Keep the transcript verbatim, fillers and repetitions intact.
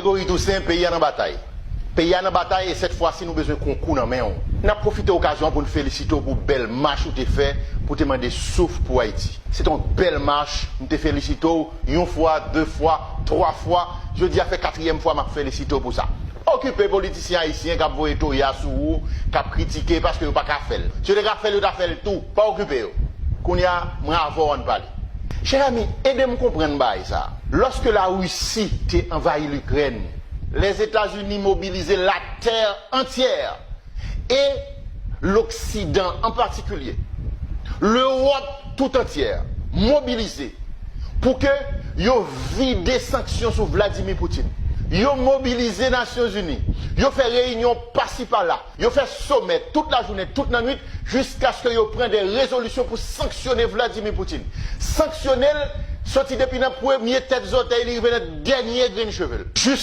Gregory Toussaint, peyi a nan batay. Peyi a nan batay e sèt fwa si nou bezwen konkou nan men w. N ap pwofite okazyon an pou n felisite w pou bèl mach ou te fè pou te mande souf pou Ayiti. Se te yon bèl mach, m te felisite w yon fwa, de fwa, twa fwa. Jodi a fè katriyèm fwa m ap felisite w pou sa. Okipe politisyen ayisyen k ap voye toya sou ou, k ap kritike paske yo pa ka fè l. Si yo te ka fè l, yo ta fè l tou. Pa okipe yo. Kounye a, mwen avè w ann pale. Chè ami, ede m konprann bagay sa. Lòske Larisi te anvayi Likrèn, Lèzetazini mobilize latè antyè e Loksidan an patikilye, Lewòp tout antyè mobilize pou ke yo vide sanksyon sou Vladimir Putin. Yo mobilize Nasyonzini. Yo fè reyinyon pasi pala. Yo fè somè tout lajounen, tout lannwit, jiskaske yo pran de rezolisyon pou sanksyone Vladimir Putin. Sanksyone l, soti depi nan premye tèt zòtèy li rive nan dènye grenn cheve l. Jis